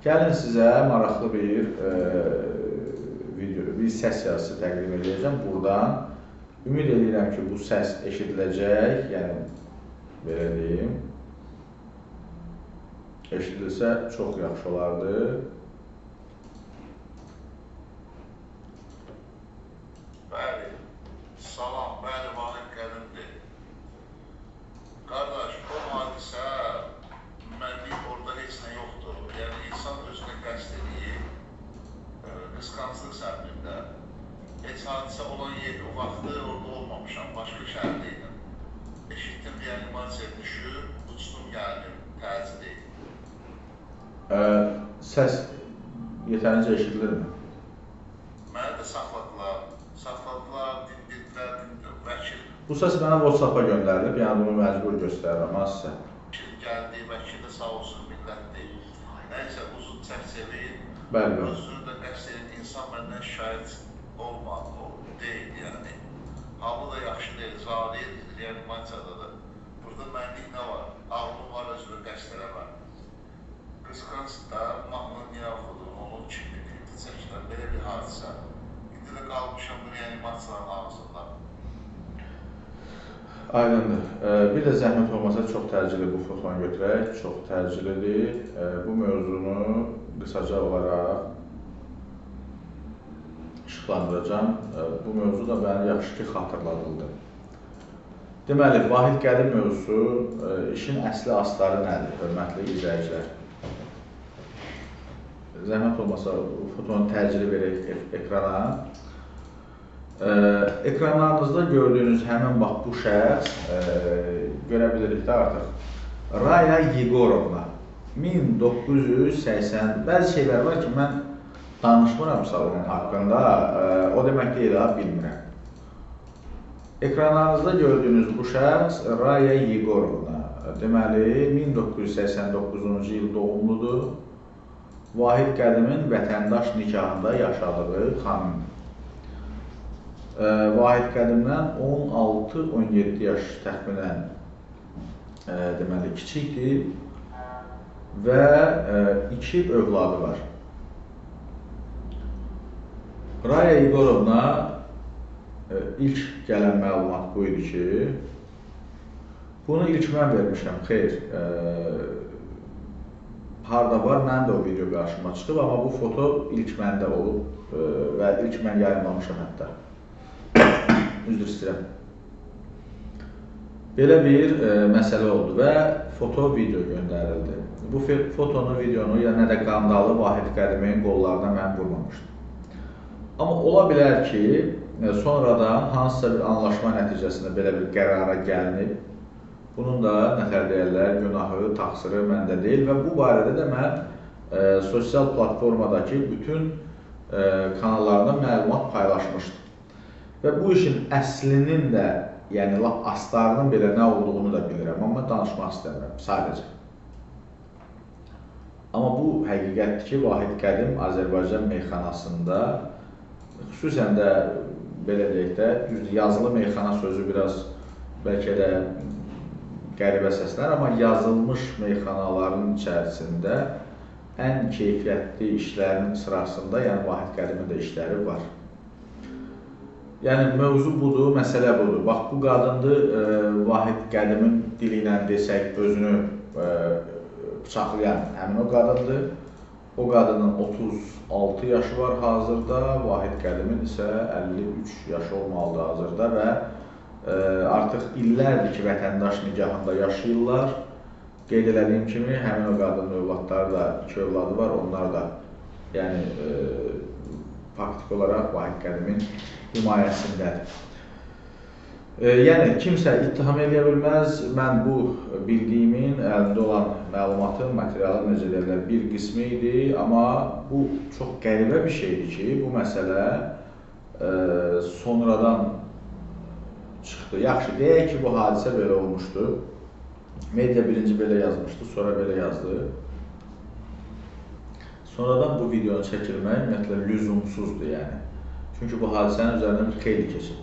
Gəlin sizə maraqlı bir video, bir səs yazısı təqdim edəcəm buradan. Ümid edirəm ki, bu səs eşidiləcək, yəni belə deyim, eşidilsə çox yaxşı olardı. Bəli, salam, bəli, Vahid Qədimdir. Qardaş, o hadisə mənlik orada heç nə yoxdur. Yəni, insan özünə qəsd eləyir, qısqanclıq səbəbində. Heç hadisə olan yer, o vaxtı orada olmamışam, başqa şəhərdə idim. Eşitdim, reanimasiyaya düşüb, uçdum, gəldim, təcil edib. Səs yetərincə eşidilirmi? Məni də saxladılar, saxladılar, dindirdilər, vəkil. Bu səs mənə WhatsApp-a göndərilib, yəni bunu məcbur göstərirəm ha sizə. Vəkil gəldi, vəkil də sağ olsun millətdir. Nəysə, uzun çərçəvəyin, özünü də qəsd edən insan məndən şikayət olmadı, o deyil yəni. Halı da yaxşı deyil, zalir reanimasiyadadır. Burada mənlik nə var? Ağlım var, özünü qəsd eləmə. Qısqanc da mahnını niyə oxudun, onun kimi klipdə çəkilən belə bir hadisə. İndi də qalmışam bu reanimasiyanın ağzında. Aydındır. Bir də zəhmət olmasa çox təcili bu fotonu götürək. Çox təcilidir. Bu mövzunu qısaca olaraq işıqlandıracağam. Bu mövzu da mənə yaxşı ki, xatırladıldı. Deməli, Vahid Qədim mövzusu işin əsli astarı nədir, hörmətli izləyicilər? Zəhmət olmasa fotonu təcili verək ekrana. Ekranlarınızda gördüyünüz həmin bax bu şəxs, görə bilirik də artıq, Raya Yegorovna, 1980, bəzi şeylər var ki, mən danışmıramsa onun haqqında, o demək deyil, ha, bilmirəm. Ekranlarınızda gördüyünüz bu şəxs Raya Yegorovna, deməli, 1989-cu il doğumludur, Vahid Qədimin vətəndaş nikahında yaşadığı xanımdır. Vahid Qədimdən 16-17 yaş təxminən deməli, kiçikdir və iki övladı var. Raya Yegorovna ilk gələn məlumat bu idi ki, bunu ilk mən vermişəm, xeyr, harda var, mənim də o video qarşıma çıxıb, amma bu foto ilk məndə olub və ilk mən yayımlamışam hətta. Üzr istəyirəm. Belə bir məsələ oldu və foto, video göndərildi. Bu fotonu, videonu, ya nə də qandalı Vahid Qədimin qollarına mən vurmamışdım. Amma ola bilər ki, sonradan hansısa bir anlaşma nəticəsində belə bir qərara gəlinib, bunun da nətər deyərlər, günahı, təqsiri məndə deyil və bu barədə də mən sosial platformadakı bütün kanallarında məlumat paylaşmışdım. Və bu işin əslinin də, yəni lap astarının belə nə olduğunu da bilirəm, amma danışmaq istəmirəm sadəcə. Amma bu həqiqətdir ki, Vahid Qədim Azərbaycan meyxanasında, xüsusən də belə deyək də, düzdür, yazılı meyxana sözü biraz bəlkə də qəribə səslənir, amma yazılmış meyxanaların içərisində ən keyfiyyətli işlərin sırasında, yəni Vahid Qədimin də işləri var. Yəni, mövzu budur, məsələ budur. Bax, bu qadındır, Vahid Qədimin dili ilə desək, özünü bıçaqlayan həmin o qadındır. O qadının 36 yaşı var hazırda, Vahid Qədimin isə 53 yaşı olmalıdır hazırda və artıq illərdir ki, vətəndaş nigahında yaşayırlar. Qeyd elədiyim kimi, həmin o qadının övladları da, iki övladı var, onlar da yəni, faktiki olaraq Vahid Qədimin himayəsindədir. Yəni, kimsə ittiham eləyə bilməz, mən bu bildiyimin, əlində olan məlumatın, materialın, necə deyirlər, bir qismi idi, amma bu çox qəribə bir şeydir ki, bu məsələ sonradan çıxdı. Yaxşı, deyək ki, bu hadisə belə olmuşdu. Media birinci belə yazmışdı, sonra belə yazdı. Sonradan bu videonu çəkilmək ümumiyyətlə lüzumsuzdur, yəni. Çünki bu hadisənin üzərindən bir xeyli keçib.